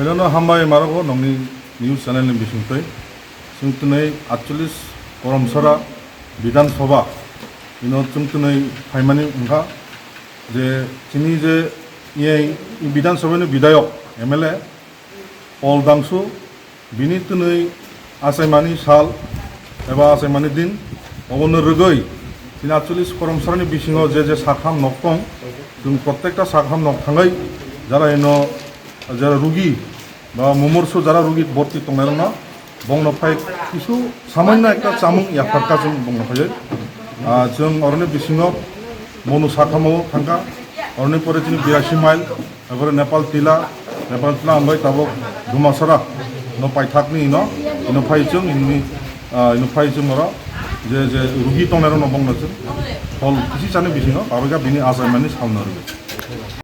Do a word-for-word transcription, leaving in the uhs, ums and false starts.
Poilano hambai marogo nongni news channel ni bisingtwi. Chwng twnwi atchollis Koromsora Bidhan Sabha ino chwng twnwi phaimani wngkha je chini je iyai Bidhan Sabha ni bidayok M L A Paul Dangsu bini twnwi achaimani sal eba achaimani din obono rwgwi chini atchollis Koromsora ni bisingo je je sakham nok tong, chwng protekta sakham nok thangwi jara ino jara rugi ba mumorso jara rugi borti tongnairokno bongno phai kisu samanna ekta chamung yapharkha chwng bongno phaiwi. Ah, chwng oroni bisingo bono sakhamo thangkha, oroni pore chini birasi mile, epore Nepal Tila, Nepal Tila hambai tabok Dumasara no paithakni ino, ino phai chwng ini, ah, ino phai chwng oro je, je rugi tongnairokno bongno chwng hol kisi chani bisingo babika bini achaimani salno rwgwi.